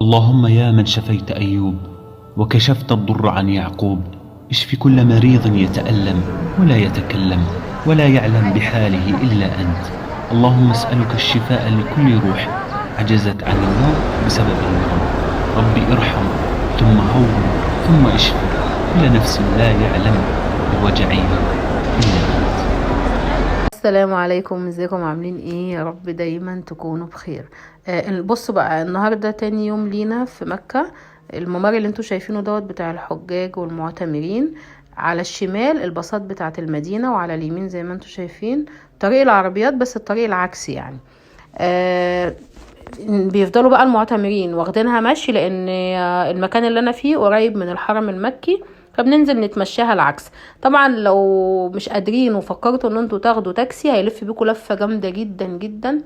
اللهم يا من شفيت أيوب وكشفت الضر عن يعقوب، اشف كل مريض يتألم ولا يتكلم ولا يعلم بحاله إلا أنت. اللهم اسألك الشفاء لكل روح عجزت عن النوم بسبب المرض. ربي ارحم ثم هون ثم اشف كل نفس لا يعلم بوجعها إلا أنت. السلام عليكم، ازيكم؟ عاملين ايه؟ يا رب دايما تكونوا بخير. بصوا بقى، النهارده تاني يوم لينا في مكة. الممر اللي انتوا شايفينه دوت بتاع الحجاج والمعتمرين. على الشمال الباصات بتاعة المدينة، وعلى اليمين زي ما انتوا شايفين طريق العربيات، بس الطريق العكسي يعني. بيفضلوا بقى المعتمرين واخدينها مشي، لان المكان اللي انا فيه قريب من الحرم المكي، فبننزل نتمشاها العكس. طبعا لو مش قادرين وفكرتوا ان انتوا تاخدوا تاكسي، هيلف بيكوا لفة جامدة جدا جدا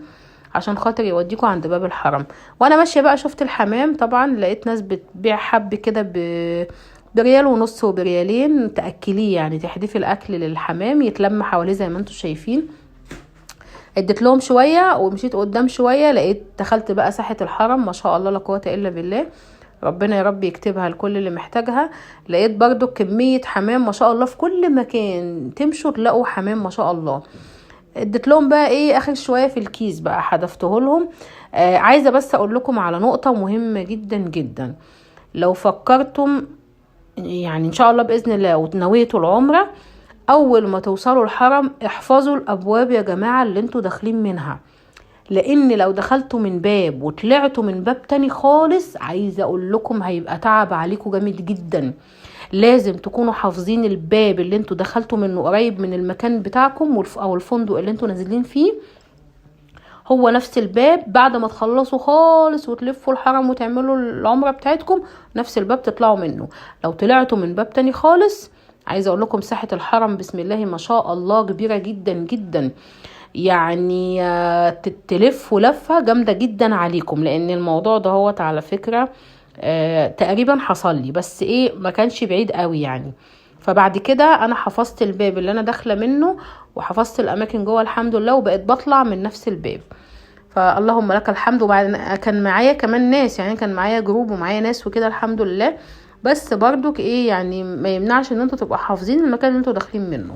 عشان خاطر يوديكوا عند باب الحرم. وانا ماشية بقى شفت الحمام، طبعا لقيت ناس بتبيع حب كده بريال ونص وبريالين، تأكليه يعني تحدفي الاكل للحمام يتلم حواليه زي ما انتوا شايفين. اديت لهم شوية ومشيت قدام شوية، لقيت دخلت بقى ساحة الحرم، ما شاء الله لا قوة الا بالله، ربنا يا رب يكتبها لكل اللي محتاجها. لقيت برضو كمية حمام ما شاء الله، في كل مكان تمشوا تلاقوا حمام ما شاء الله. اديت لهم بقى ايه اخر شوية في الكيس بقى حدفته لهم. عايزة بس اقول لكم على نقطة مهمة جدا جدا. لو فكرتم يعني ان شاء الله بإذن الله ونويتوا العمرة، اول ما توصلوا الحرم احفظوا الابواب يا جماعة اللي انتوا داخلين منها، لان لو دخلتوا من باب وطلعتوا من باب تاني خالص، عايزة اقول لكم هيبقى تعب عليكم جامد جدا. لازم تكونوا حافظين الباب اللي انتوا دخلتوا منه قريب من المكان بتاعكم او الفندق اللي انتوا نازلين فيه، هو نفس الباب. بعد ما تخلصوا خالص وتلفوا الحرم وتعملوا العمرة بتاعتكم، نفس الباب تطلعوا منه. لو طلعتوا من باب تاني خالص، عايزة اقول لكم ساحة الحرم بسم الله ما شاء الله كبيرة جدا جدا، تلفوا لفة جامدة جدا عليكم. لان الموضوع ده هو على فكرة، تقريبا حصل لي، بس ما كانش بعيد قوي يعني. فبعد كده انا حفظت الباب اللي انا داخلة منه، وحفظت الاماكن جوه الحمد لله، وبقيت بطلع من نفس الباب، فاللهم لك الحمد. وبعد كان معايا كمان ناس، يعني كان معايا جروب ومعايا ناس وكده الحمد لله. بس برضو ما يمنعش ان انتوا تبقوا حافظين المكان اللي انتوا داخلين منه.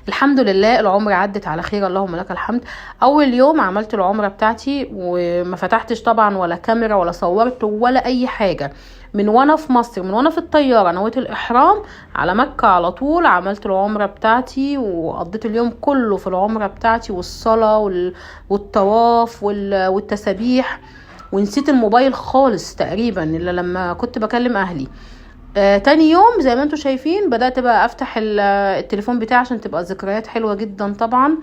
الحمد لله العمرة عدت على خير، اللهم لك الحمد. اول يوم عملت العمرة بتاعتي وما فتحتش طبعا ولا كاميرا ولا صورت ولا اي حاجة، من وانا في مصر، من وانا في الطيارة نويت الاحرام على مكة على طول. عملت العمرة بتاعتي وقضيت اليوم كله في العمرة بتاعتي، والصلاة والطواف والتسابيح، ونسيت الموبايل خالص تقريبا الا لما كنت بكلم اهلي. تاني يوم زي ما انتم شايفين بدأت بقى افتح التليفون بتاعي عشان تبقى ذكريات حلوة جدا طبعا،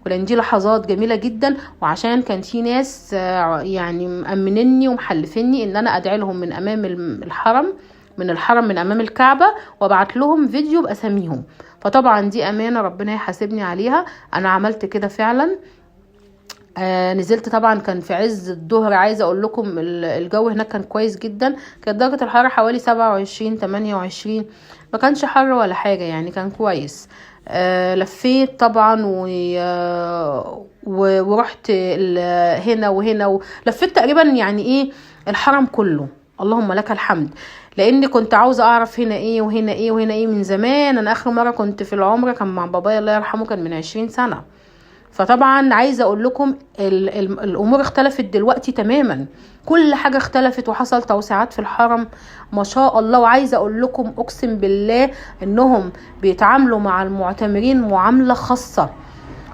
ولان دي لحظات جميلة جدا، وعشان كان في ناس، مأمنيني ومحلفيني ان انا ادعي لهم من امام الحرم، من الحرم من امام الكعبة، وابعت لهم فيديو باساميهم. فطبعا دي امانة ربنا يحاسبني عليها، انا عملت كده فعلا. نزلت طبعا كان في عز الظهر، عايزه اقول لكم الجو هناك كان كويس جدا، كانت درجه الحراره حوالي 27 28، ما كانش حر ولا حاجه يعني، كان كويس. لفيت طبعا ورحت هنا وهنا، ولفيت تقريبا الحرم كله، اللهم لك الحمد، لان كنت عاوزه اعرف هنا ايه وهنا ايه وهنا ايه من زمان. انا اخر مره كنت في العمره كان مع بابايا الله يرحمه، كان من 20 سنه. فطبعا عايزه اقول لكم الامور اختلفت دلوقتي تماما، كل حاجه اختلفت وحصل توسعات في الحرم ما شاء الله. وعايزه اقول لكم اقسم بالله انهم بيتعاملوا مع المعتمرين معامله خاصه،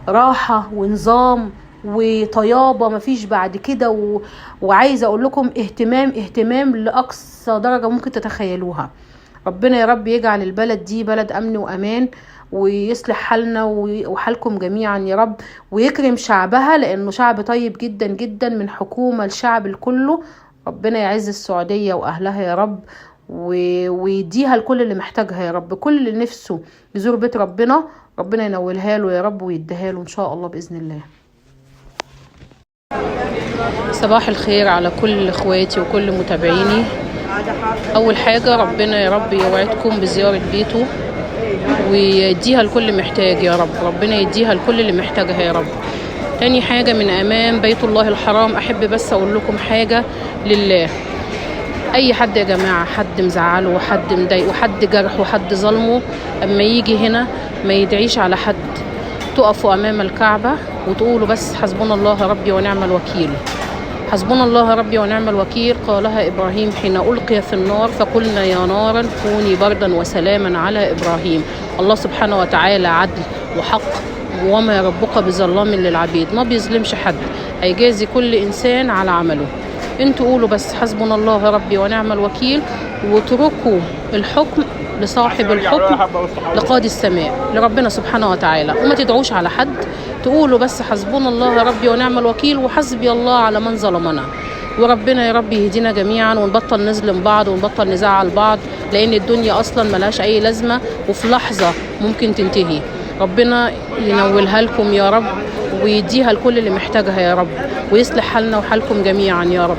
راحه ونظام وطيابه مفيش بعد كده، وعايزه اقول لكم اهتمام، اهتمام لاقصى درجه ممكن تتخيلوها. ربنا يا رب يجعل البلد دي بلد امن وامان، ويصلح حالنا وحالكم جميعا يا رب، ويكرم شعبها لانه شعب طيب جدا جدا، من حكومة لشعب الكله. ربنا يعز السعودية واهلها يا رب، ويديها لكل اللي محتاجها يا رب. كل اللي نفسه يزور بيت ربنا، ربنا ينولها له يا رب ويديها له ان شاء الله باذن الله. صباح الخير على كل اخواتي وكل متابعيني. اول حاجة ربنا يا رب يوعدكم بزيارة بيته ويديها لكل محتاج يا رب، ربنا يديها لكل اللي محتاجها يا رب. تاني حاجة من امام بيت الله الحرام، احب بس اقول لكم حاجة لله. اي حد يا جماعة، حد مزعله وحد مضايقه وحد جرحه وحد ظلمه، اما يجي هنا ما يدعيش على حد. تقفوا امام الكعبة وتقولوا بس حسبنا الله ربي ونعم الوكيل. حسبنا الله ربي ونعم الوكيل، قالها إبراهيم حين ألقي في النار، فقلنا يا نارا كوني بردا وسلاما على إبراهيم. الله سبحانه وتعالى عدل وحق، وما ربك بظلام للعبيد، ما بيظلمش حد، هيجازي كل إنسان على عمله. انتوا قولوا بس حسبنا الله ربي ونعم الوكيل، واتركوا الحكم لصاحب الحكم، لقاضي السماء، لربنا سبحانه وتعالى، وما تدعوش على حد. تقولوا بس حسبنا الله ربي ونعم الوكيل، وحسبي الله على من ظلمنا. وربنا يا رب يهدينا جميعا، ونبطل نظلم بعض ونبطل نزعل بعض، لان الدنيا اصلا ملهاش اي لازمه، وفي لحظة ممكن تنتهي. ربنا ينولها لكم يا رب، ويديها لكل اللي محتاجها يا رب، ويصلح حالنا وحالكم جميعا يا رب.